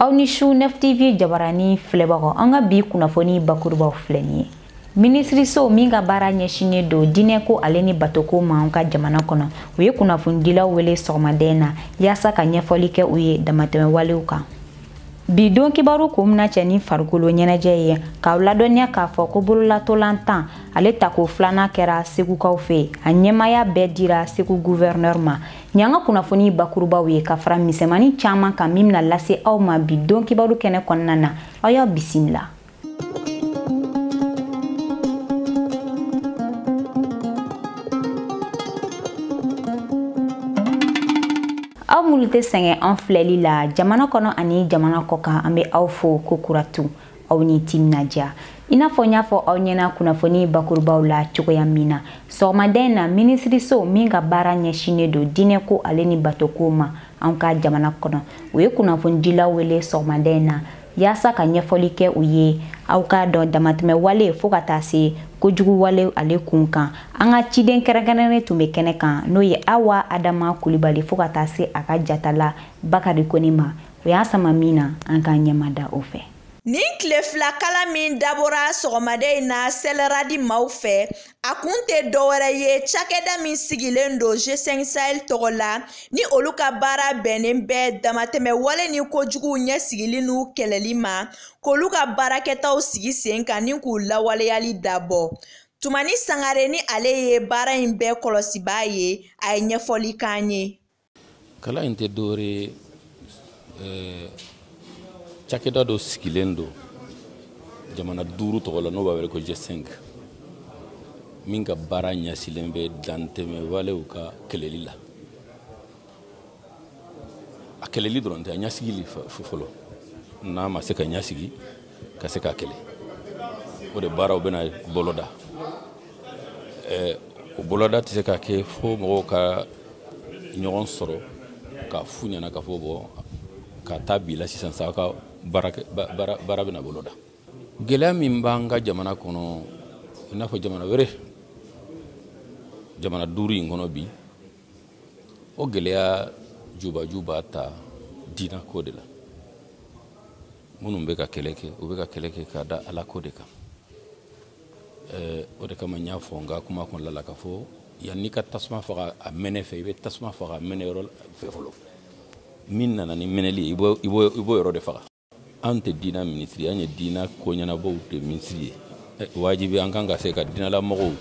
Aw ni su 9 TV jabarani filɛbagaw, an ka bi kunnafoni bakurubaw filɛ nin ye. Minisiriso min ka baara ɲɛsinnen don diinɛko ale ni batoko ma an ka jamana kɔnɔ, u ye kunnafonidilaw wele sɔgɔmaden na yaasa ka ɲɛfɔli kɛ u ye damatɛmɛwalew kan. Bi don kibaru ko bɛna cɛ ni farikolo ɲɛnajɛ ye, k'aw ladɔnniya k'a fɔ ko bololatolantan ale tako filanan kɛra Segukaw fɛ, a ɲɛmaaya bɛɛ dira Segu gouverneur ma. Nin y'an ka kunnafoni bakurubaw ye ka fara misɛnmanin caman kan min bɛna lase aw ma bi don kibaru kɛnɛ kɔnɔna na. Aw y'aw bisimila. Aw minnu tɛ sɛgɛn an filɛli la jamana kɔnɔ ani jamana kɔ kan, an bɛ aw fo ko kuratu aw ni timinadiya. I n'a fɔ n y'a fɔ aw ɲɛna kunnafoni bakurubaw la cogoya min na, sɔgɔmaden na minisiriso min ka baara ɲɛsinnen don diinɛko ale ni batoko ma an ka jamana kɔnɔ, u ye kunnafonidilaw wele sɔgɔmaden na yaasa ka ɲɛfɔli kɛ u ye aw k'a dɔn damatɛmɛwale fo ka taa se kojuguwale ale kun kan. An ka ciden kɛrɛnkɛrɛnnen tun bɛ kɛnɛ kan, n'o ye Awa Adama Kulibali, fo ka taa se a ka jatala Bakari Kone ma. O y'a sama min na, an k'an ɲɛmada o fɛ. Nin tile fila kalan min dabɔra sɔgɔmada in na sɛlɛradi maaw fɛ, a kun tɛ dɔwɛrɛ ye cakɛda min sigilen don G5 Sahel tɔgɔ la, ni olu ka baara bɛnnen bɛ damatɛmɛwale ni kojuguw ɲɛsigili n'u kɛlɛli ma, k'olu ka baarakɛtaw sigi sen kan ni k'u lawaleyali dabɔ. Tumani Sangare ni ale ye baara in bɛɛ kɔlɔsibaa ye, a ye ɲɛfɔli k'an ye. Kalan in tɛ dɔwɛrɛ ye, cakɛda dɔ sigilen don jamana duuru tɔgɔ la, n'o b'a wele ko G5, min ka baara ɲɛsilen bɛ dantɛmɛwalew ka kɛlɛli la. A kɛlɛli dɔrɔn tɛ, a ɲɛsigili fɔlɔ, n'a ma se ka ɲɛsigi ka se k'a kɛlɛ, o de baaraw bɛna boloda. O boloda tɛ se ka kɛ fo mɔgɔw ka ɲɔgɔn sɔrɔ k'a f'u ɲɛna k'a fɔ bɔn ka taa bi la sisan sa, aw ka baara bɛna boloda. Gɛlɛya min b'an ka jamana kɔnɔ, i n'a fɔ jamana wɛrɛ, jamana duuru in kɔnɔ bi, o gɛlɛya jubaju b'a ta diinɛ ko de la. Minnu bɛ ka kɛlɛ kɛ, u bɛ ka kɛlɛ kɛ ka da Ala ko de kan. O de kama n y'a fɔ n ka kuma kɔnɔna la k'a fɔ yanni ka tasuma faga a mɛnɛ fɛ, i bɛ tasuma faga a mɛnɛ yɔrɔ fɛ fɔlɔ. Min nana ni mɛnɛli ye, i b'o yɔrɔ de faga. An tɛ diinɛ minisiri, an ye diinɛ koɲɛnabɔw de minisiri ye. Wajibi an kan ka se ka diinɛlamɔgɔw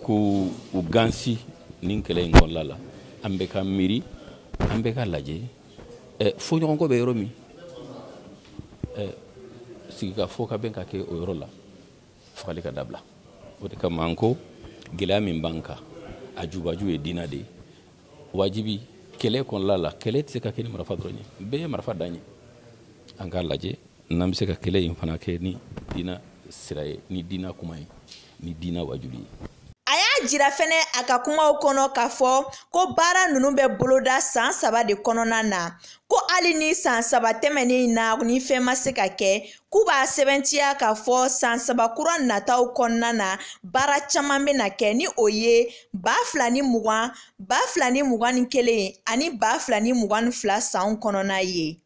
k'u gansi nin kɛlɛ in kɔnɔna la. An bɛ ka miiri, an bɛ ka lajɛ, fɔɲɔgɔnkɔ bɛ yɔrɔ min, sigikafɔ ka bɛn ka kɛ o yɔrɔ la, fagali ka dabila. O de kama an ko gɛlɛya min b'an kan, a jubaju ye diinɛ de ye. Wajibi kɛlɛ kɔnɔna la, kɛlɛ tɛ se ka kɛ ni marifa dɔrɔn ye, bɛɛ ye marifa dan ye. An k'a lajɛ n'an bɛ se ka kɛlɛ in fana kɛ ni diinɛ sira ye, ni diinɛ kuma ye, ni diinɛ wajuli ye. A y'a jira fɛnɛ a ka kumaw kɔnɔ k'a fɔ ko baara ninnu bɛ boloda san 3 de kɔnɔna na, ko hali ni san 3 tɛmɛnen na ni fɛn ma se ka kɛ, k'u b'a sɛbɛntiya k'a fɔ san 3 kura nataw kɔnɔna na baara caman bɛna kɛ, ni o ye 2020, 2021 ani 2022 sanw kɔnɔna ye.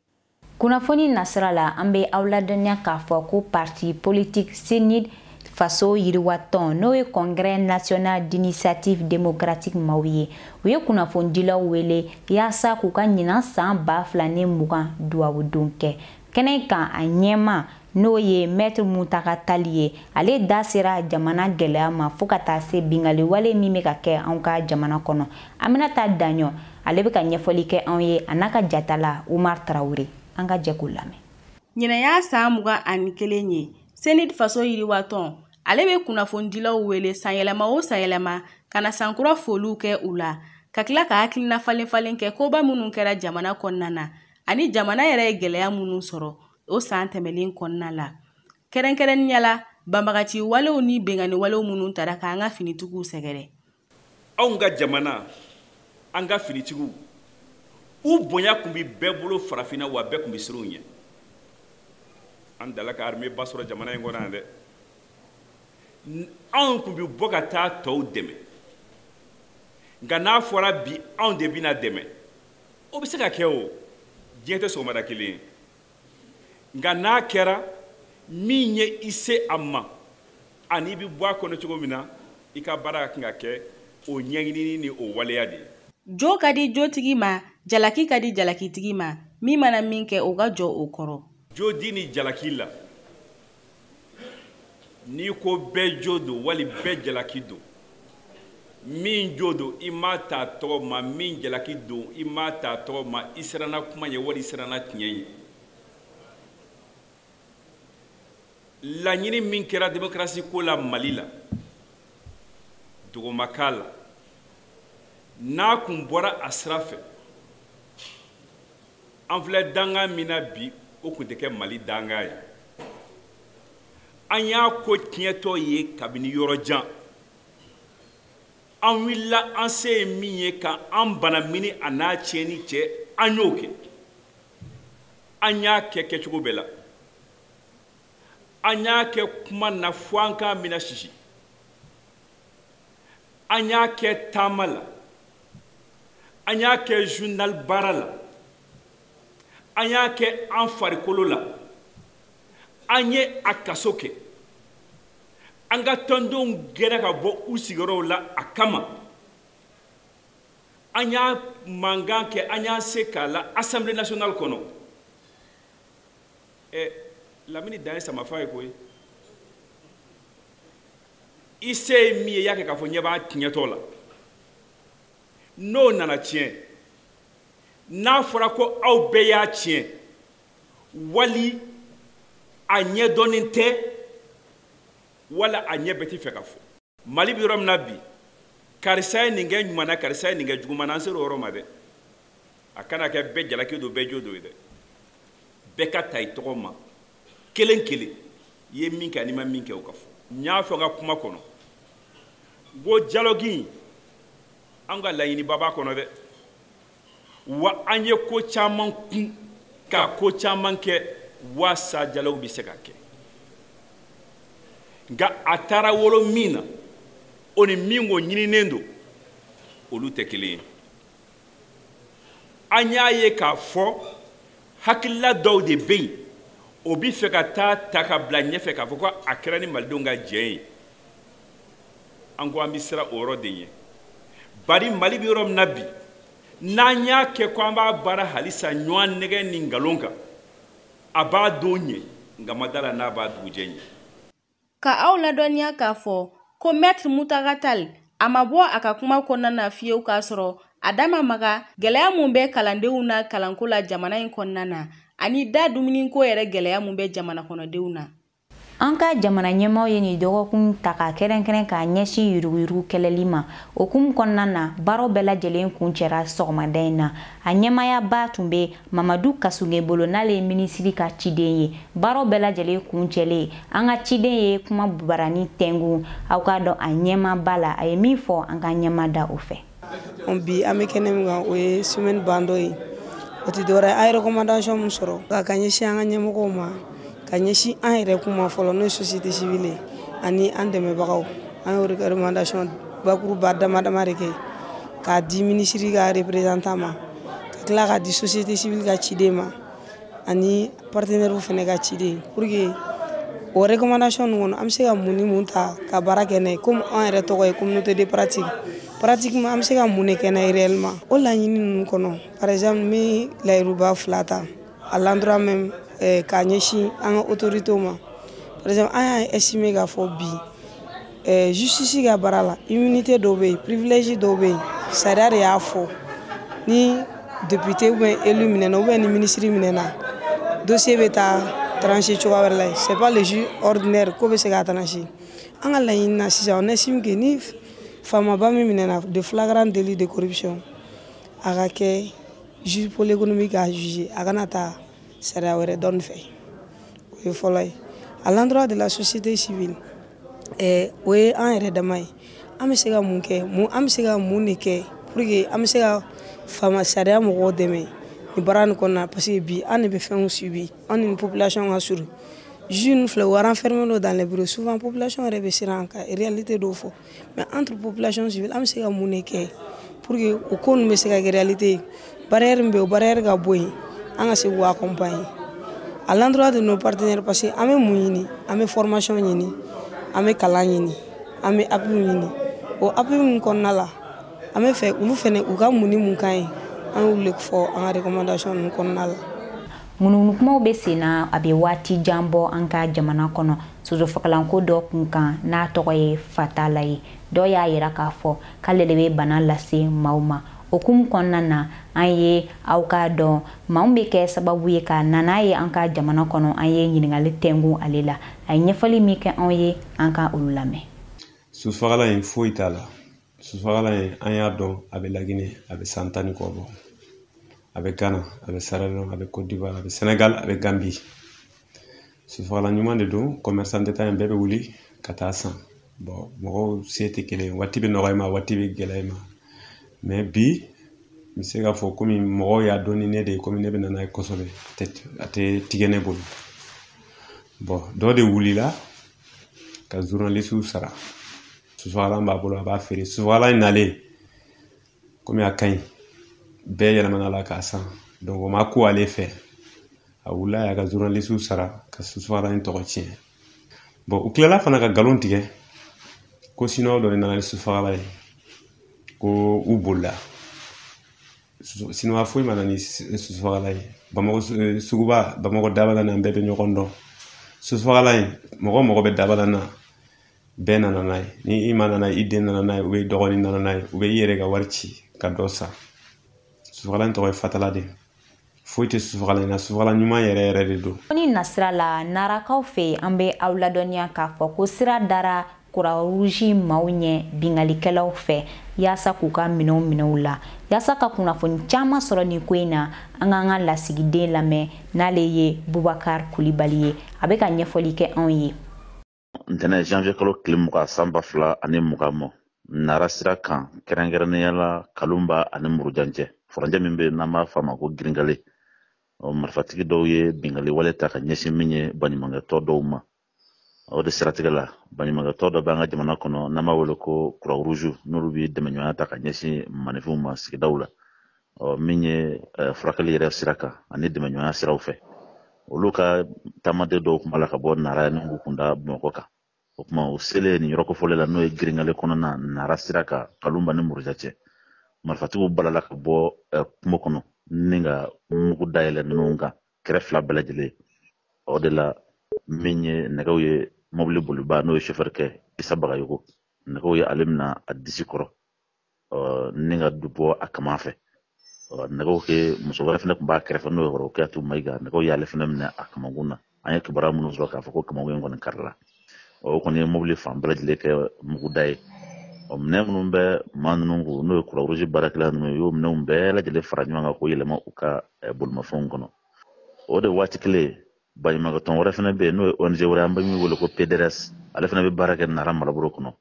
Kunnafoni nasira la, an bɛ aw ladɔnniya k'a fɔ ko parti politique CNID Faso yiriwatɔn, n'o ye Congrès national d'initiative démocratique maaw ye, u ye kunnafonidilaw wele yaasa k'u ka ɲinan san 2020 duwawudon kɛ. Kɛnɛ kan, a ɲɛma n'o ye Maître Mountaga Tall ye, ale da sera jamana gɛlɛya ma fo ka taa se bingaliwale min bɛ ka kɛ anw ka jamana kɔnɔ. Aminata Daɲɔ, ale bɛ ka ɲɛfɔli kɛ anw ye, a n'a ka jatala Umar Tarawele. An ka jɛ k'o lamɛn. Ɲinan y'a san 21 ye, CNID Faso yiriwatɔn ale bɛ kunnafonidilaw wele sanyɛlɛma o sanyɛlɛma ka na sankura foliw kɛ u la, ka tila ka hakilina falen falen kɛ koba minnu kɛra jamana kɔnɔna na ani jamana yɛrɛ ye gɛlɛya minnu sɔrɔ o san tɛmɛlen kɔnɔna la. Kɛrɛnkɛrɛnnenya la, banbagaci walew ni binkanni walew minnu tara k'an ka finitigiw sɛgɛrɛ. Anw ka jamana, an ka finitigiw, u bonya tun bɛ bɛɛ bolo farafinna, wa bɛɛ tun bɛ siran u ɲɛ. An dala ka armée ba sɔrɔ jamana in kɔnɔ yan dɛ. Anw tun bɛ bɔ ka taa tɔw dɛmɛ, nka n'a fɔra bi anw de bɛna dɛmɛ, o bɛ se ka kɛ o. Diɲɛ tɛ sɔgɔmada kelen ye, nka n'a kɛra min ye i se a ma ani i bɛ bɔ a kɔnɔ cogo min na, i ka baara ka kan ka kɛ o ɲɛɲinini ni o waleya de ye. Jo ka di jotigi ma, jalaki ka di jalakitigi ma, min mana min kɛ o ka jɔ o kɔrɔ. Jo di ni jalaki la, n'i ko bɛɛ jo don wali bɛɛ jalaki don, min jo don i m'a ta tɔgɔ ma, min jalaki don i m'a ta tɔgɔ ma, i siranna kuma ɲɛ wali i siranna tiɲɛ ɲɛ. Laɲini min kɛra démocratie ko la Mali la, dogoma k'a la, n'a kun bɔra a sira fɛ, an filɛ dangan min na bi, o kun tɛ kɛ Mali dangan ye. An y'a ko tiɲɛtɔ ye kabini yɔrɔ jan. An wulila an se ye min ye ka an banamini a n'a tiɲɛni cɛ, an y'o kɛ. An y'a kɛ kɛcogo bɛɛ la. An y'a kɛ kuma na fo an k'a minɛ sisi. An y'a kɛ taama la. An y'a kɛ journal baara la. An y'a kɛ an farikolo la. An ye a kaso kɛ. An ka tɔndenw gɛnna ka bɔ u sigiyɔrɔw la a kama. An y'a mankan kɛ, an y'an se k'a la Assemblée nationale kɔnɔ. Lamini dan ye samafa ye koyi. I se ye min ye, i y'a kɛ k'a fɔ ɲɛ b'a tiɲɛtɔ la. N'o nana tiɲɛ, n'a fɔra ko aw bɛɛ y'a tiɲɛ, wali a ɲɛdɔnnen tɛ, wala a ɲɛ bɛɛ tɛ fɛ ka fɔ. Mali bɛ yɔrɔ min na bi, karisa ye nin kɛ ɲuman na, karisa ye nin kɛ juguman na, an ser'o yɔrɔ ma dɛ. A kana kɛ bɛɛ jalaki don, bɛɛ jo don ye dɛ. Bɛɛ ka ta i tɔgɔ ma kelen kelen, i ye min kɛ ani ma min kɛ o ka fɔ. N y'a fɔ n ka kuma kɔnɔ, n ko dialogue in, an ka laɲiniba b'a kɔnɔ dɛ. Wa an ye ko caman kun ka ko caman kɛ walasa dialogue bɛ se ka kɛ. Nka a taara wolo min na, o ni min ko ɲininen don, olu tɛ kelen ye. An y'a ye k'a fɔ hakilila dɔw de bɛ yen, o bɛ fɛ ka taa ta ka bila ɲɛfɛ k'a fɔ ko a kɛra ni malidenw ka jɛ ye. An ko an bɛ siran o yɔrɔ de ɲɛ. Bari Mali bɛ yɔrɔ min na bi, n'an y'a kɛ ko an b'a baara halisa ɲɔgɔn nɛgɛ ni nkalon kan, a b'a don ɲɛ, nka ma da la n'a b'a dugujɛ ɲɛ. Ka aw ladɔnniya k'a fɔ ko Maître Mountaga Tall a ma bɔ a ka kuma kɔnɔna na fiyewu k'a sɔrɔ a da ma maga gɛlɛya mun bɛ kalandenw na kalanko la jamana in kɔnɔna na ani da dumuniko yɛrɛ gɛlɛya mun bɛ jamana kɔnɔdenw na. An ka jamana ɲɛmaaw ye nin dɔgɔkun ta k'a kɛrɛnkɛrɛn k'a ɲɛsin yuruguyurugu kɛlɛli ma. O hukumu kɔnɔna na, baaraw bɛɛ lajɛlen kuncɛra sɔgɔmada in na. A ɲɛmaayaba tun bɛ Mamadu Kasunge bolo, n'ale ye minisiri ka ciden ye. Baaraw bɛɛ lajɛlen kuncɛlen, an ka ciden ye kuma barani tɛngun. Aw k'a dɔn a ɲɛmaaba la, a ye min fɔ, an ka ɲɛma da o fɛ. Bi an bɛ kɛnɛ min kan, o ye semaine bandɔ ye. O tɛ dɔwɛrɛ ye, an ye recommandation min sɔrɔ ka ɲɛsin an ka ɲɛmɔgɔw ma, ka ɲɛsin an yɛrɛ kun ma fɔlɔ, n'o ye société civile ye ani an dɛmɛbagaw. An y'o recommandation bakuruba dama dama de kɛ k'a di minisiri ka représentant ma, ka tila k'a di société civile ka ciden ma ani partenaires fana ka ciden, pour que o recommandation ninnu kɔnɔ an bɛ se ka mun ni mun ta ka baara kɛ n'a ye. Komi an yɛrɛ tɔgɔ ye communauté de pratique, pratiquement an bɛ se ka mun de kɛ n'a ye réellement o laɲini ninnu kɔnɔ. Par exemple, n bɛ layiruba fila ta à l'endroit même k'a ɲɛsin an ka autorités ma. Par exemple, an y'a estimé k'a fɔ bi justice ka baara la, immunité dɔw bɛ yen, privilège dɔw bɛ yen, sariya de y'a fɔ ni député ou bien élu minɛna ou bien ni ministre minɛna, dossier bɛ taa tranché cogoya wɛrɛ la. C'est pas le juge ordinaire ko bɛ se k'a tranché. An ka laɲini na sisan, on estime que ni faamaba min minɛna de flagrant délit de corruption, a ka kɛ juge pôle économique k'a juger, a kana taa sariya wɛrɛ dɔɔni fɛ. O ye fɔlɔ ye. À l'endroit de la société civile, o ye an yɛrɛ dama ye. An bɛ se ka mun kɛ, an bɛ se ka mun de kɛ pour que an bɛ se ka faama sariya mɔgɔw dɛmɛ nin baara nin kɔnɔna, parce que bi an de bɛ fɛnw subi, an ni population ka surun. Juge ninnu filɛ, u renfermé don dans les bureaux, souvent population yɛrɛ bɛ siran ka réalité dɔw fɔ. Mais entre population civile, an bɛ se ka mun de kɛ pour que o ko ninnu bɛ se ka kɛ réalité ye. Barrière min bɛ yen, o barrière ka bɔ yen. An ka se k'u accompagner à l'endroit de nos partenaires, parce que an bɛ mun ɲini? An bɛ formation ɲini, an bɛ kalan ɲini, an bɛ appui ɲini. O appui min kɔnɔna la, an bɛ fɛ olu fɛnɛ u ka mun ni mun kan ye, an y'olu de fɔ an ka recommandation ninnu kɔnɔna la. Ŋunuŋunukumaw bɛ sen na, a bɛ waati jan bɔ an ka jamana kɔnɔ, sosofagalanko dɔ kun kan n'a tɔgɔ ye Fatala ye. Dɔw y'a yira k'a fɔ k'ale de bɛ bana lase maaw ma. O hukumu kɔnɔna na, an ye aw k'a dɔn maa min bɛ kɛ sababu ye ka na n'a ye an ka jamana kɔnɔ. An ye ɲininkali tɛngun ale la, a ye ɲɛfɔli min kɛ anw ye, an ka olu lamɛn. Sosofagalan in, foyi t'a la. Sosofagalan in, an y'a dɔn, a bɛ Laginɛ, a bɛ san 10 ni kɔ bɔ. A bɛ Ghana, a bɛ Sierra Leone, a bɛ Côte d'Ivoire, a bɛ Sénégal, a bɛ Gambie. Sosofagalan ɲuman de don. Commerçant tɛ taa yen, bɛɛ bɛ wuli ka taa san. Bon, mɔgɔw se tɛ kelen ye, waati bɛ nɔgɔya i ma, waati bɛ gɛlɛya i ma. Mais bi, n bɛ se k'a fɔ komi mɔgɔw y'a dɔn ni ne de ye, komi ne bɛ na n'a ye kosɛbɛ, a tɛ tigɛ ne bolo. Bon, dɔ de wulila ka journaliste sara. Sosofagalan b'a bolo, a b'a feere. Sosofagalan in nalen, komi a ka ɲi, bɛɛ yɛlɛmana la k'a san. Donc o ma ko ale fɛ, a wulila, y'a ka journaliste sara ka sosofagalan in tɔgɔ tiɲɛ. Bon, u tilala fana ka nkalon tigɛ ko siniwaw dɔ de nana ni sosofagalan ye, ko u bolila. Siniwa foyi ma na ni sosofagalan ye. Bamakɔ suguba, Bamakɔ dabala na, bɛɛ bɛ ɲɔgɔn dɔn. Sosofagalan in, mɔgɔ o mɔgɔ bɛ dabala na, bɛɛ nana n'a ye. Ni i ma nana, i den nana n'a ye, u bɛ dɔgɔnin nana n'a ye, u bɛ i yɛrɛ ka wari ci ka dɔ san. Sosofagalan in tɔgɔ ye Fatala de. Foyi tɛ sosofagalan in na, sosofagalan ɲuman yɛrɛ yɛrɛ de don. Ni nasira la, Narakaw fɛ, an bɛ aw ladɔnniya k'a fɔ ko sira dara Croix-Rouge maaw ɲɛ bingalikɛlaw fɛ, yaasa k'u ka minɛnw minɛ u la. Yaasa ka kunnafoni caman sɔrɔ nin ko in na, an k'an ka lasigiden lamɛn, n'ale ye Bubakar Kulibali ye. A bɛ ka ɲɛfɔli kɛ anw ye. Ntɛnɛn, janvier kalo tile 20, san 2020 ma, Nara sira kan, kɛrɛnkɛrɛnnenya la Kalunba ani Murujan cɛ, furancɛ min bɛ yen n'an b'a fɔ a ma ko Girinkale, marifatigi dɔw ye bingali wale ta ka ɲɛsin min ye baɲumankɛtɔ dɔw ma. O de siratigɛ la, baɲumankɛtɔ dɔ bɛ an ka jamana kɔnɔ n'an b'a wele ko Croix Rouge, n'olu bɛ dɛmɛɲɔgɔnya ta ka ɲɛsin maninfinw ma sigidaw la, min ye furakɛli yɛrɛ sira kan ani dɛmɛɲɔgɔnya siraw fɛ. Olu ka taamaden dɔw tun b'a la ka bɔ Nara ni k'u kunda Bamakɔ kan. O tuma, u selen nin yɔrɔ kofɔlen la, n'o ye Girinkale kɔnɔna Nara sira kan, Kalunba ni Muruja cɛ, marifatigiw balala ka bɔ kungo kɔnɔ ni ka mugu dayɛlɛ ninnu kan kɛrɛ fila bɛɛ lajɛlen. O de la, min ye nɛgɛw ye, mobili boliba, n'o ye chauffeur kɛ Isa Bagayogo, nɛgɛw ye ale minɛ a disi kɔrɔ ni ka bɔ a kaman fɛ. Nɛgɛw kɛ, muso wɛrɛ fana tun b'a kɛrɛfɛ, n'o ye Rokiatu Mayiga, nɛgɛw y'ale fana minɛ a kamankun na. An ye kibaruya minnu sɔrɔ k'a fɔ ko kamankun in kɔni karila, o kɔni ye mobili fan bɛɛ lajɛlen kɛ muguda ye. Ɔ, minɛn minnu bɛ maa ninnu kun, n'o ye Croix Rouge baarakɛla ninnu ye, u y'o minɛnw bɛɛ lajɛlen fara ɲɔgɔn kan k'o yɛlɛma u ka bolimafɛnw kɔnɔ. O de waati kelen, baɲumankɛtɔn wɛrɛ fana bɛ yen, n'o ye ONG wɛrɛ, an bɛ min wele ko PDRS, ale fana bɛ baara kɛ Nara marabolo kɔnɔ.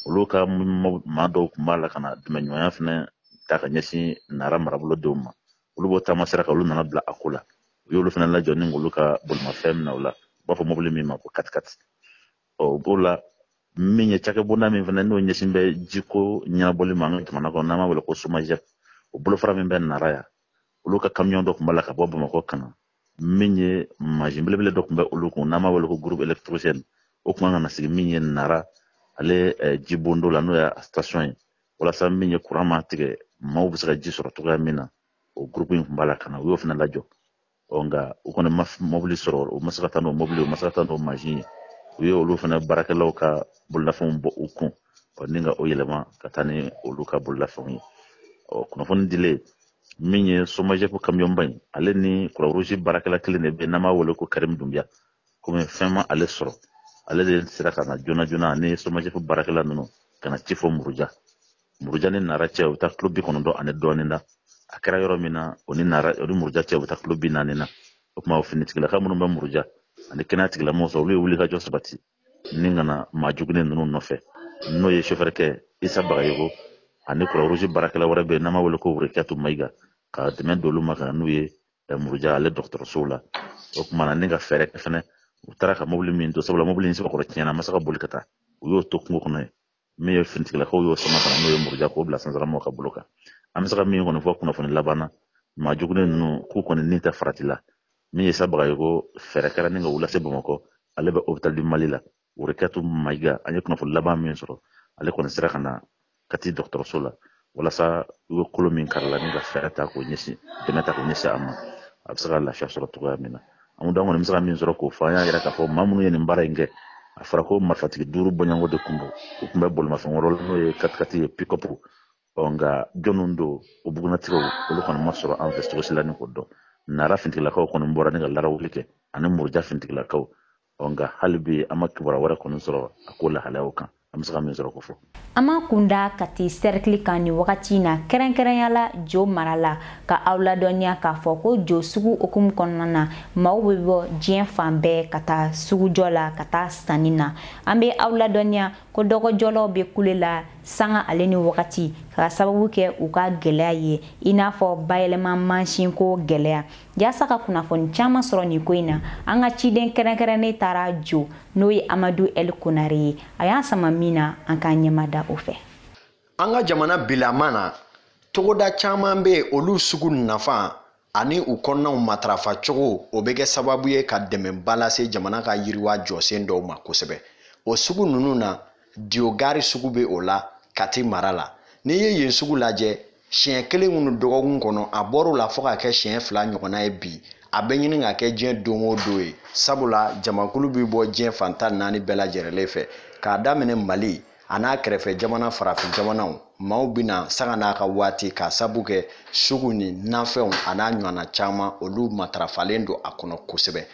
Olu ka maa dɔw tun b'a la ka na dɛmɛɲɔgɔnya fana ta ka ɲɛsin Nara marabolo denw ma. Olu b'o taama sira kan, olu nana bila a ko la, u y'olu fana lajɔ ni k'olu ka bolimafɛn minɛ u la, u b'a fɔ mobili min ma ko 4x4. Ɔ, o b'o la, min ye cakɛbonda min fana, n'o ɲɛsin bɛ jiko ɲɛnabɔli ma an ka jamana kɔnɔ, n'an b'a wele ko SOMAGEP, o bolofara min bɛ Nara yan, olu ka camion dɔ tun b'a la ka bɔ Bamakɔ ka na. Min ye mansin belebele dɔ tun bɛ olu kun, n'an b'a wele ko groupe électrogène, o tun kan ka na sigi min ye Nara ale jibondo la, n'o ye station ye, walasa min ye courant ma tigɛ, maaw bɛ se ka ji sɔrɔ cogoya min na. O groupe in tun b'a la ka na, u y'o fana lajɔ. Ɔ, nka u kɔni ma mobili sɔrɔ, u ma se ka taa n'o mobili, u ma se ka taa n'o mansin ye. U ye olu fana baarakɛlaw ka bololafɛnw bɔ u kun, ɔ, ni ka o yɛlɛma ka taa ni olu ka bololafɛnw ye. Ɔ, kunnafoni dilen, min ye SOMAGEP kamiyɔnba in, ale ni Croix Rouge baarakɛla kelen de bɛ yen n'an b'a wele ko Karim Dunbiya, komi fɛn ma ale sɔrɔ, ale de sera ka na joona joona ani SOMAGEP baarakɛla ninnu ka na ci fɔ Muruja. Muruja ni Nara cɛ, u bɛ taa kilo 90 ani dɔɔnin na. A kɛra yɔrɔ min na, o ni Nara, o ni Muruja cɛ, u bɛ taa kilo 40 na. O tuma, finitigilaka minnu bɛ Muruja ani kɛnɛya tigilamɔgɔw sɔrɔ, olu ye wulikajɔ sabati ni ka na maa jugunen ninnu nɔfɛ, n'o ye chauffeur kɛ Isa Bagayogo ani Croix Rouge baarakɛla wɛrɛ bɛ yen n'an b'a wele ko Wurikiyatu Mayiga, ka dɛmɛ don olu ma ka na n'u ye Muruja ale dɔgɔtɔrɔsow la. O tuma na, ni ka fɛɛrɛ kɛ fɛnɛ, u taara ka mobili min to, sabula mobili in sɛbɛkɔrɔ tiɲɛna, a ma se ka boli ka taa, u y'o to kungo kɔnɔ yen. Min ye finitigilakaw y'o sama ka na n'o ye Muruja k'o bila sansaramaw ka bolo kan. An bɛ se ka min kɔni fɔ kunnafoni laban na, Maa jugunen ninnu k'u kɔni ni tɛ farati la. Min ye Sabagayogo fɛɛrɛ kɛra ni ka u lase Bamakɔ, ale bɛ hôpital du Mali la. Orekatu Mayiga, an ye kunnafoni laban min sɔrɔ, ale kɔni sera ka na Kati dɔgɔtɔrɔso la walasa u ye kolo min karila ni ka fɛɛrɛ ta k'o ɲɛsin, dɛmɛ ta k'o ɲɛsin a ma, a bɛ se ka lafiya sɔrɔ cogoya min na. An kɔni bɛ se ka min sɔrɔ k'o fɔ, an y'a yira k'a fɔ maa minnu ye nin baara in kɛ, a fɔra ko marifatigi 5 bɔɲɔgɔnko de kun don, u tun bɛ bolimafɛn wɛrɛ la n'o ye katikati ye, pick-up. Ɔ nka jɔnniw don, o bugunnatigɛw olu kɔni ma sɔrɔ an fɛ cogo si la ni k'o dɔn. Nara fintigilakaw kɔni bɔra ni ka larawuli kɛ ani Muruja fintigilakaw. Ɔ nka hali bi an ma kibaruya wɛrɛ kɔni sɔrɔ a ko lahalayaw kan. An bɛ se ka min sɔrɔ k'o fɔ. An m'an kunda Kati cercle kan nin wagati in na, kɛrɛnkɛrɛnya la Jo mara la, ka aw ladɔnniya k'a fɔ ko Jo sugu hukumu kɔnɔna na, maaw bɛ bɔ diɲɛ fan bɛɛ ka taa sugujɔ la, ka taa sanni na. An bɛ aw ladɔnniya ko dɔgɔjɔlaw bɛ kule la sanga ale ni wagati ka sababu kɛ u ka gɛlɛya ye, i n'a fɔ bayɛlɛma mansinko gɛlɛya. Yaasa ka kunnafoni caman sɔrɔ nin ko in na, an ka ciden kɛrɛnkɛrɛnnen taara Jo, n'o ye Amadu El Konare ye. A y'an sama min na, an k'an ɲɛma da o fɛ. An ka jamana bilama na, togoda caman bɛ yen, olu sugu nafa ani u kɔnɔnaw matarafa cogo, o bɛ kɛ sababu ye ka dɛmɛba lase jamana ka yiriwa jɔsen dɔw ma kosɛbɛ. O sugu ninnu na, Diogari sugu bɛ o la Kati mara la. N'i ye yen sugu lajɛ, siɲɛ kelen minnu dɔgɔkun kɔnɔ, a bɔr'o la fo ka kɛ siɲɛ 2 ɲɔgɔnna ye bi. A bɛ ɲini ka kɛ diɲɛ don o don ye, sabula jamakulu bɛ bɔ diɲɛ fan 14 bɛɛ lajɛlen fɛ, k'a daminɛ Mali a n'a kɛrɛfɛ jamana farafin jamanaw. Maaw bɛna sanga n'a ka waati, k'a sabu kɛ sugu ni nafɛnw a n'a ɲɔgɔnna caman, olu matarafalen don a kɔnɔ kosɛbɛ.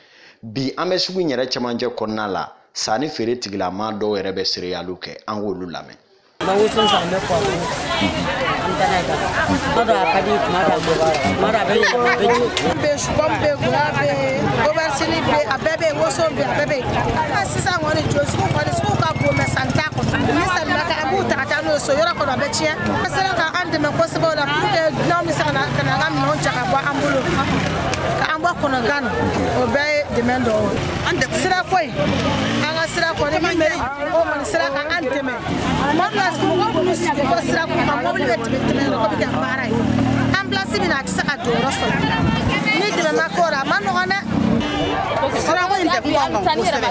Bi an bɛ sugu in yɛrɛ cɛmancɛ kɔnɔna la, sanni feere tigilama dɔw yɛrɛ bɛ seereyaliw kɛ, an k'olu lamɛn. N bɛ woson san, n bɛ poivron san, an bɛ taa n'a ye ka taa. Kuma dɔ a ka di, kuma dɔ a man di, kuma dɔ a bɛ yɛlɛ, a bɛ jigin. Bɛ pomme bɛ, goyave bɛ, aubergine bɛ, a bɛɛ bɛ yen, woson bɛ, a bɛɛ bɛ yen. Sisan kɔni Jo sugu kɔni, sugu ka bon mɛ sanni t'a kɔnɔ. Ni sanni ma kɛ, an b'u ta ka taa n'u ye so, yɔrɔ kɔnɔ a bɛ tiɲɛ. An sera ka an dɛmɛ kosɛbɛ o la pour que dunanw bɛ se ka na ka na an ka minɛnw ta ka bɔ an bolo, ka an bɔ kɔnɔgan na, o bɛɛ ye dɛmɛ dɔ ye. Sira ko in, an ka sira kɔni min bɛ o kɔni sera ka an dɛmɛ. Tuma dɔ la mɔgɔw minnu sigi fɔ sira kun kan, mobili bɛ tɛmɛ tɛmɛ yɔrɔ ko bɛ kɛ baara ye. Ambulance bɛ na, a tɛ se ka don yɔrɔ sɔrɔ. Ni dɛmɛ ma k'o la, a ma nɔgɔn dɛ. Sirako in degun b'an kan kosɛbɛ.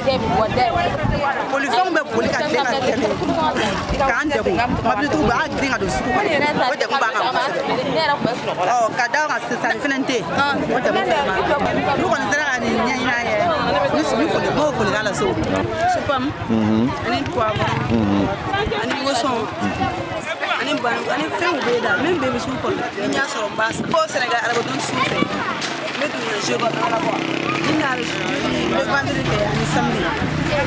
Bolifɛnw bɛ boli ka tilen ka tɛmɛ k'an degun, mobilitigiw b'a girin ka don sugu kɔnɔ, o degun b'an kan kosɛbɛ. Ɔ ka da o kan sanni fɛnɛ tɛ yen, o degun fɛnɛ b'an kan. N'u kɔni sera ka nin ɲɛɲini an ye, ni foli m'o folikan lase u ma. Pomme ani poivron ani woson ani bananku ani fɛnw bɛ da min bɛɛ bɛ sugu kɔnɔ, ni n y'a sɔrɔ n b'a san. Ko Sɛnɛgali arabadon sugu fɛ, n bɛ don jeu kɔnɔ, ni n nana jeudi, n bɛ vendredi kɛ ani samedi,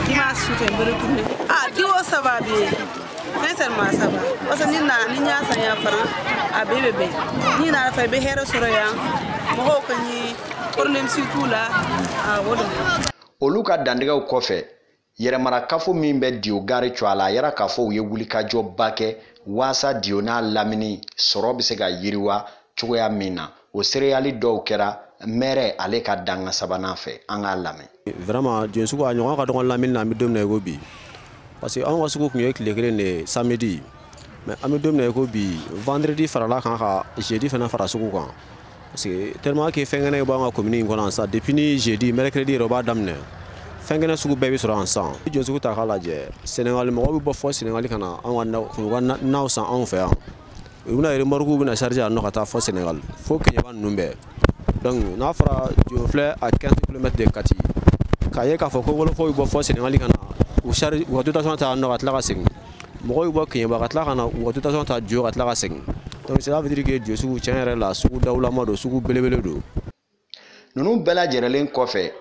dimanche su fɛ n bɛ retourner. Ah Dio ça va bien, sincèrement ça va, parce que ni nana ni n y'a san yan fana a bɛɛ bɛ bɛn. Ni nana fana i bɛ hɛrɛ sɔrɔ yan, mɔgɔw ka ɲi, problème si t'u la, a o don. Olu ka dantigɛw kɔfɛ, yɛrɛmarakafo min bɛ Diogari cogoya la, a yɛrɛ k'a fɔ u ye wulikajɔba kɛ waasa Dio n'a lamini sɔrɔ bɛ se ka yiriwa cogoya min na. O seereyali dɔw kɛra mɛrɛ ale ka danga sabanan fɛ, an k'a lamɛn. Vraiment Jo sugu a ɲɔgɔn ka dɔgɔn lamini na, an bɛ don min na i ko bi, parce que anw ka sugu tun ye tile kelen de ye samedi, mais an bɛ don min na i ko bi, vendredi farala kan ka jeudi fana fara sugu kan, parce que tellement que fɛn kɛnɛ bɛ bɔ an ka commune in kɔnɔ yan sisan, depuis ni jeudi mercredi yɛrɛ o b'a daminɛ, fɛn kɛnɛ sugu bɛɛ bɛ sɔrɔ yan sisan. Jo sugu ta k'a lajɛ, Sénégal mɔgɔw bɛ bɔ fɔ Sénégal ka na anw ka naw san anw fɛ yan, u bɛna remorque bɛna charger yan nɔ ka taa fɔ Sénégal fo Keɲeba ninnu bɛɛ. Donc n'a fɔra Jo filɛ à 15 km de Kati, k'a ye k'a fɔ ko wolofɔw bɛ bɔ fɔ Sénégal ka na u charge u ka dotation ta yan nɔ ka tila ka segin, mɔgɔw bɛ bɔ Keɲeba ka tila ka na u ka dotation ta Jo ka tila ka segin. Donc cela veut dire que Jo sugu tiɲɛ yɛrɛ la sugu dawulama don, sugu belebele don. Ninnu bɛɛ lajɛlen kɔfɛ,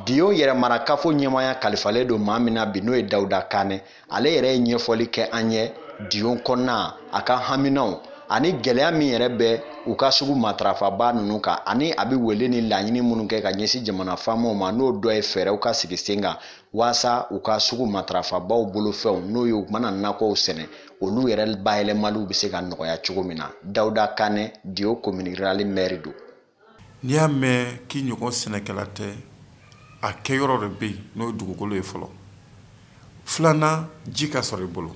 Dio yɛrɛmarakafo ɲɛmaaya kalifalen don maa min na bi, n'o ye Dawuda Kanɛ. Ale yɛrɛ ye ɲɛfɔli kɛ an ye Dio kɔnɔna, a ka haminaw ani gɛlɛya min yɛrɛ bɛ u ka sugu matarafaba ninnu kan, ani a bɛ wele ni laɲini minnu kɛ ka ɲɛsin jamana faamaw ma, n'o dɔ ye fɛɛrɛw ka sigi sen kan waasa u ka sugu matarafabaw bolofɛnw, n'o ye u mana nakɔw sɛnɛ, olu yɛrɛ bayɛlɛmaliw bɛ se ka nɔgɔya cogo min na. Dawuda Kanɛ, Dio commune rurale maire don. N'i y'a mɛn k'i ɲɔgɔn sɛnɛkɛla tɛ, a kɛyɔrɔ de bɛ yen, n'o ye dugukolo ye fɔlɔ. Filanan, ji ka sɔrɔ i bolo.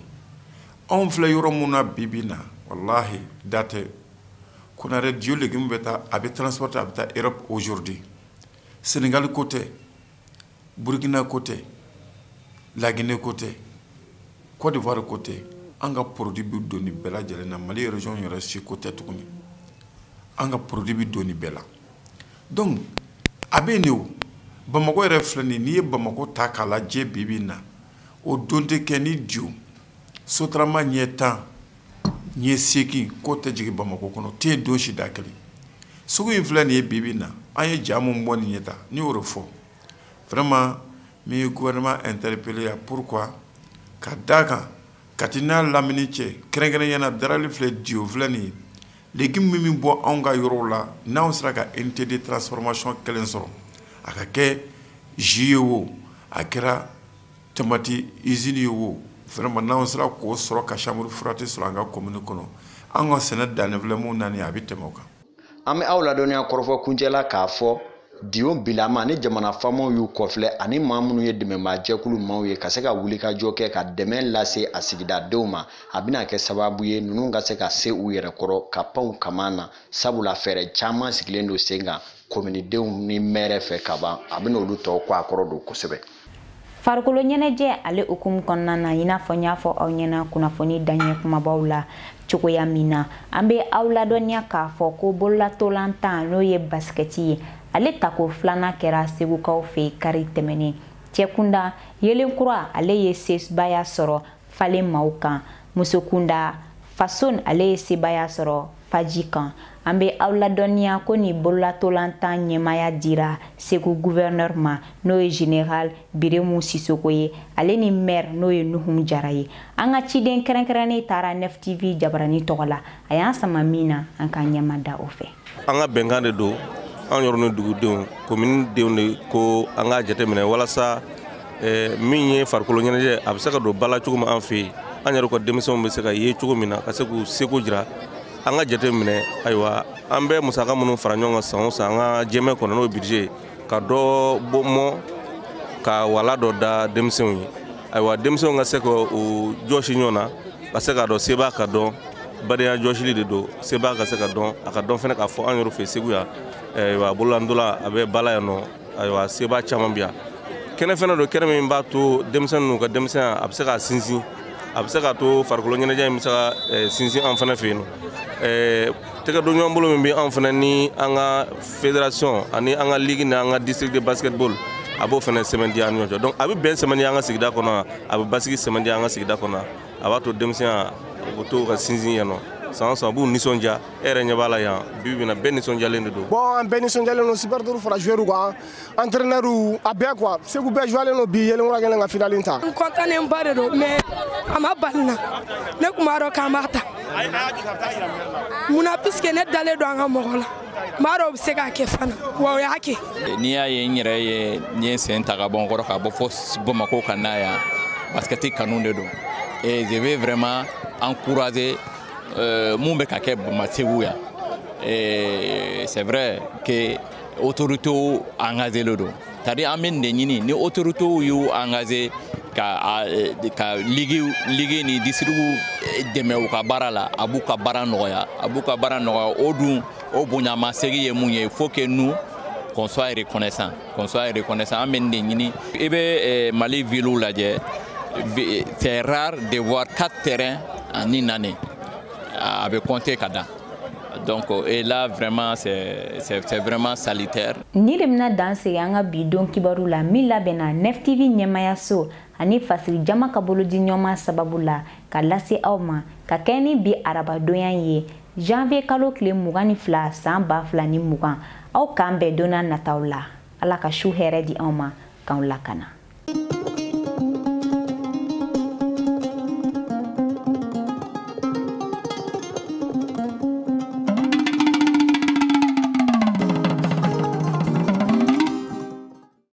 Anw filɛ yɔrɔ mun na bi bi in na, walahi da tɛ. Konaré Dio légume bɛ taa, a bɛ transporter, a bɛ taa Europe aujourd'hui. Sénégal ko tɛ, Burkina ko tɛ, La Guinée ko tɛ, Côte d'Ivoire ko tɛ, an ka produit bɛ don nin bɛɛ lajɛlen na. Mali région yɛrɛ si ko tɛ tuguni, an ka produit bɛ don nin bɛɛ la. Donc a bɛ yen de. O Bamakɔ yɛrɛ filɛ nin ye, n'i ye Bamakɔ ta k'a lajɛ bi bi in na, o don tɛ kɛ ni Dio Sotrama ɲɛ 10 ɲɛ 8 k'o tɛ jigin Bamakɔ kɔnɔ, o tɛ yen don si da kelen. Sugu in filɛ nin ye bi bi in na, an ye ja mun bɔ nin ye tan, n'i y'o de fɔ, vraiment n ye gouvernement interpellé yan. Pourquoi? Ka d'a kan Kati n'a lamini cɛ, kɛrɛnkɛrɛnnenya la Darali filɛ, Dio filɛ nin ye, légume min bɛ bɔ anw ka yɔrɔw la, n'anw sera ka unité de transformation kelen sɔrɔ, a ka kɛ jus ye o, a kɛra tomati usine ye o, vraiment n'anw sera k'o sɔrɔ, ka chambre froide sɔrɔ an ka commune kɔnɔ, an ka sɛnɛ dannen filɛ mun na nin ye, a bɛ tɛmɛ o kan. An bɛ aw ladɔnniya kɔrɔfɔ kuncɛ la k'a fɔ Dio bilama ni jamana faamaw y'u kɔfilɛ ani maa minnu ye dɛmɛbaajɛkulu maaw ye ka se ka wulikajɔ kɛ ka dɛmɛ lase a sigidadenw ma, a bɛna kɛ sababu ye ninnu ka se ka se u yɛrɛ kɔrɔ ka pan u kaman na, sabula fɛɛrɛ caman sigilen don sen kan kominidenw ni mɛrɛ fɛ ka ban, a bɛna olu tɔw kɔ a kɔrɔ don kosɛbɛ. Farikolo ɲɛnajɛ ale hukumu kɔnɔna na, i n'a fɔ n y'a fɔ aw ɲɛna kunnafoni daɲɛ kumabaw la cogoya min na, an bɛ aw ladɔnniya k'a fɔ ko bololatolantan, n'o ye basikɛti ye, ale tako filanan kɛra Segukaw fɛ kari tɛmɛnen. Cɛkunda, Yelenkura ale ye sebaya sɔrɔ falen maaw kan. Musokunda, Fason ale ye sebaya sɔrɔ Faji kan. An bɛ aw ladɔnniya ko nin bololatolantan ɲɛmaaya dira Segu gouverneur ma, n'o ye général Biremu Sisoko ye, ale ni maire, n'o ye Nuhum Jara ye. An ka ciden kɛrɛnkɛrɛnnen taara Nef TV jabarani tɔgɔ la, a y'an sama min na, an k'an ɲɛma da o fɛ. An ka bɛnkan de don, an yɔrɔ ni dugudenw, komini denw de ko an k'a jateminɛ walasa min ye farikolo ɲɛnajɛ, a bɛ se ka don ba la cogo min an fɛ yen, an yɛrɛ ka denmisɛnw bɛ se ka ye cogo min na, ka se k'u seko jira. An ka jateminɛ, ayiwa, an bɛ musaka minnu fara ɲɔgɔn kan san o san an ka jɛmɛ kɔnɔ, n'o ye budget, ka dɔ bɔ mɔ ka wala dɔ da denmisɛnw ye, ayiwa, denmisɛnw ka se ka u jɔsi ɲɔgɔn na, ka se k'a dɔn sebaa ka dɔn, badenya jɔsili de don, sebaa ka se ka dɔn, a ka dɔn fana k'a fɔ an yɛrɛ fɛ Segu yan, ayiwa, bololandola a bɛ ba la yan nɔ, ayiwa, sebaa caman bɛ yan. Kɛnɛ fana don, kɛnɛ min b'a to denmisɛnnin ka denmisɛnya a bɛ se k'a sinsin, a bɛ se k'a to farikolo ɲɛnajɛ in bɛ se ka sinsin an fana fɛ yen nɔ. Tɛgɛ don ɲɔgɔn bolo min bɛ an fana ni an ka fédération ani an ka ligue ni an ka district de basketball, a b'o fana sɛmɛntiya an ni ɲɔgɔn cɛ. Donc a bɛ bɛn sɛmɛntiya an ka sigida kɔnɔ, a bɛ basigi sɛmɛntiya an ka sigida kɔnɔ, a b'a to denmisɛnya u bɛ to ka sinsin yan nɔ. San o san u b'u nisɔndiya, e yɛrɛ ɲɛ b'a la yan bi bi in na, bɛɛ nisɔndiyalen de don. Bon, an bɛɛ nisɔndiyalen don, supporters fara joueurs kan, entraîneurs, a bɛɛ quoi. Segu bɛɛ joualen don bi, Yelenkura kɛlen ka finale ta. N content ba de don, mais a ma bali n na, ne tun b'a dɔn k'an b'a ta. Munna? Puisque ne dalen don an ka mɔgɔ la, n b'a dɔn u bɛ se k'a kɛ fana, wa o y'a kɛ. N'i y'a ye n yɛrɛ ye n ye sen ta ka bɔ n kɔrɔ ka bɔ fo Bamakɔ ka na yan, basket kanu de don, et je vais vraiment encourager mun bɛ ka kɛ Segu yan. C'est vrai que autorités engagé le don, c'est-à-dire an bɛ nin de ɲini ni autorités y'u engagé ka ligue ni district dɛmɛ u ka baara la, a b'u ka baara nɔgɔya, a b'u ka baara nɔgɔya. O dun, o bonyamasegin ye mun ye? Il faut que nous qu'on soit reconnaissant, qu'on soit reconnaissant. An bɛ nin de ɲini. I bɛ Mali ville lajɛ, c'est rare de voir quatre terrains en une année, a bɛ compter ka dan. Donc, et là, vraiment, c'est vraiment salutaire. Ni de bɛna dan sigi an ka bi don kibaru la min labɛnna Nef TV ɲɛmayaso ani Fasiri Jama ka bolodi ɲɔgɔnma sababu la ka lase aw ma ka kɛ ni bi arabadonya ye, janvier kalo tile 22 san 2020. Aw k'an bɛn don nataw la. Ala ka su hɛrɛ di anw ma, k'anw lakana.